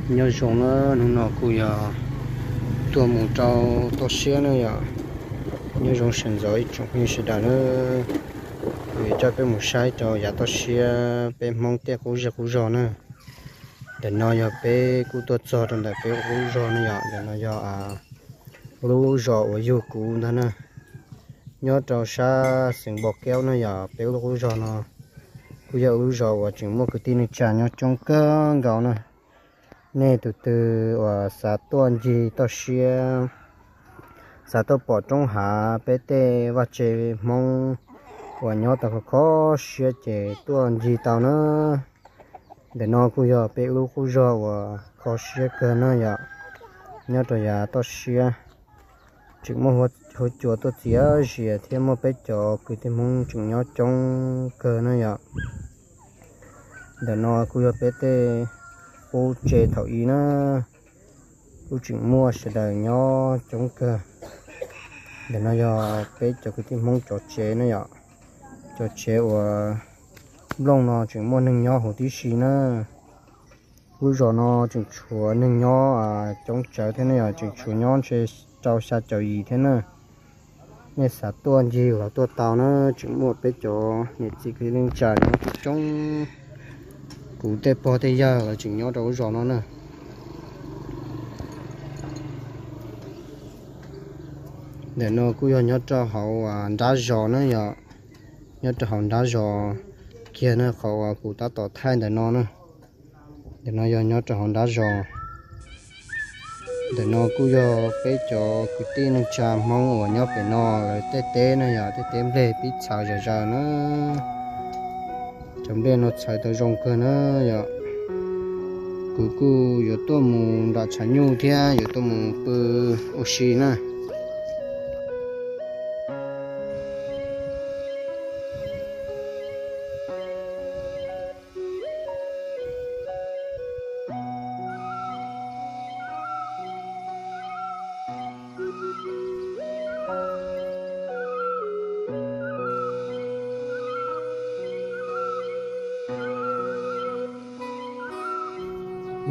Nyob zoo na, hnub no kuj yog tuaj mus rau toj siab na yom. Nyob zoo sawv ntxov ib tsoom phooj ywg sawv daws na. Kuv yuav coj peb mus saib rau yav toj siab peb Hmoob tej qub zej qub zog na. Ntawm no yog peb kuj tuaj txog rau ntawm peb lub qub zog na yom. Ntawm no yog lub zos uas yug kuv ntag na. Nyob rau sab xeev Npo Kaub na yom, peb lub qub zog no kuj yog lub zos uas tseem muaj kwv tij neej tsa nyob coob kawg nkaus na. Nej tus twg uas xav tuaj ncig toj siab, xav tuaj pom roob hav peb tej vaj tse Hmoob uas nyob tau kho kho siab ces tuaj ncig tau na. Ntawm no kuj yog peb lub qub zog uas kho siab kawg na yom, nyob rau yav toj siab. Tseem muaj huab cua tuaj txias zias thiab muaj peb cov kwv tij Hmoob tseem nyob coob kawg na yom. Ntawm no kuj yog peb tej qub tse thaum ub na, kuj tseem muaj sawv daws nyob coob kawg. Ntawm no yog peb cov kwv tij Hmoob cov tsev na yom, cov tsev uas nplooj no tseem muaj neeg nyob huv tib si na. Lub zos no tseem tshuav neeg nyob coob tsawv thiab ne yom, tseem tshuav nyob ntshe rau xya caum yim thiab na. Nej xav tuaj ncig los tuaj tau na, tseem muaj peb cov niam txiv kwv tij neej tsa nyob coob. Kuv tej pog tej yawg lawv tseem nyob rau lub zos no na. Ntawm no kuj yog nyob rau hauv nrab zos na yom, nyob rau hauv nrab zos kiag na, qhov uas kuv tab tom thaij ntawm no na. Ntawm no yog nyob rau hauv nrab zos. Ntawm no kuj yog peb cov kwv tij neej tsa Hmoob uas nyob pem no lawv tej teb na yom, tej teb nplej pib txhawv zom zaws na. Cov nplej no txhawv tau zoo kawg na yom. Kuv kuj yuav tuaj mus nram tshav nyuj thiab yuav tuaj mus pw ua si na.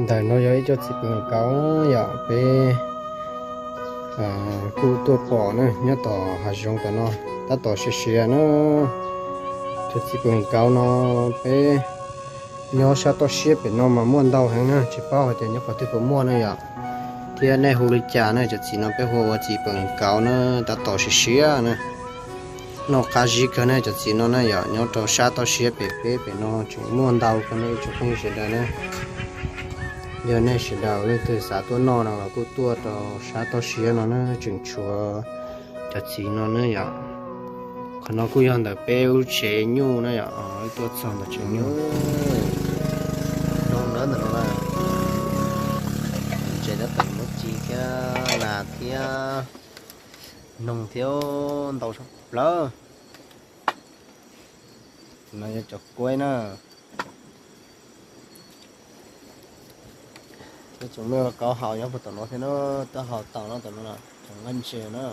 Ntawm no yog ib co txiv peem kauv yom, peb kuj tuaj pom na, nyob tom hav zoov tom no tab tom siav siav na. Cov txiv peem kauv no peb nyob sab toj siab pem no mas muaj ntau heev na, tsis paub hais tias nyob qhov twg puas muaj na yom, thiab nej hu li cas na. Cov txiv no peb hu ua txiv peem kauv na, tab tom siav siav na. Noj qab zib kawg ne cov txiv no na yom, nyob rau sab toj siab pem peb pem no tseem muaj ntau kawg ne ib tsoom phooj ywg sawv daws na. Yog nej sawv daws leej twg xav tuaj noj no los kuj tuaj rau sab toj siab no na, tseem tshuav cov txiv no na yom. Qhov no kuj yog ntawm peb lub tsev nyuj na yom, tuaj txog ntawm tsev nyuj. Noog ntawm no, tsev tab tom muab ci thiab nas thiab noog thiab ntau tshaj plaws. No yog cov kuaib na. Tseem muaj kauv haus nyob puag tom no thiab na, taub hau taus no tom no, cov nqaij ntses na.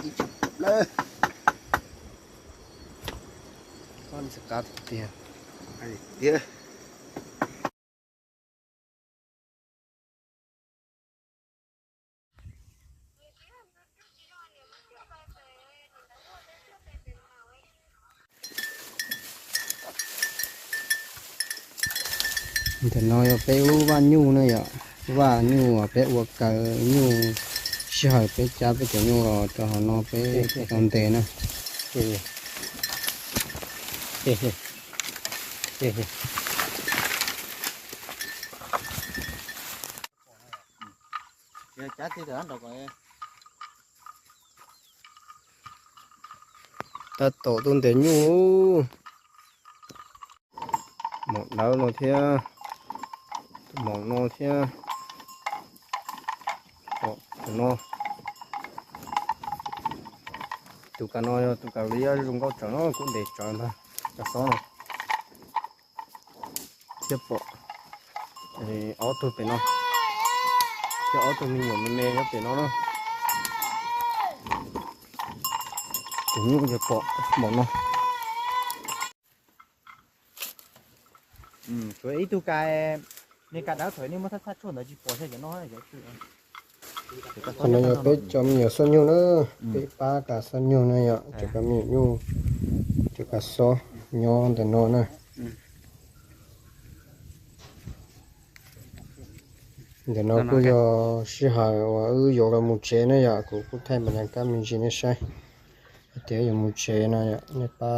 Ib tsoom plaws. Qab tiag tiag. Ntawm no yog peb lub vaj nyuj na yom, vaj nyuj uas peb ua kaw nyuj, sij hawm peb cab peb cov nyuj los rau hauv no peb tau ntes na. Tab tom tuaj ntes nyuj, maum dawb no thiab, tus maum no thiab, tus no, tus kav no yog tus kav liab zoo nkauj tsawv no, kuv ntes tsawv ntag, kav xob no. Thiab pom ob tug pem no, thiab ob tug me nyuam me me nyob pem no na. Tus nyuj yog pom maum no. Ib tug ka, nej ka dawb thaum nej muab thaj thaj tshuaj ntawd tsis pom thiab cov no. Qhov no yog peb cov me nyuam xab nyuj na, peb pab ka xab nyuj na yom, cov ka me nyuam nyuj, cov ka xob nyob ntawm no na. Ntawm no kuj yog sij hawm uas wb yuav los mus tsev na yom, kuv kuj thaij npas nyas kab me ntsis nej saib hais tias yuav mus tsev no yom, nej pab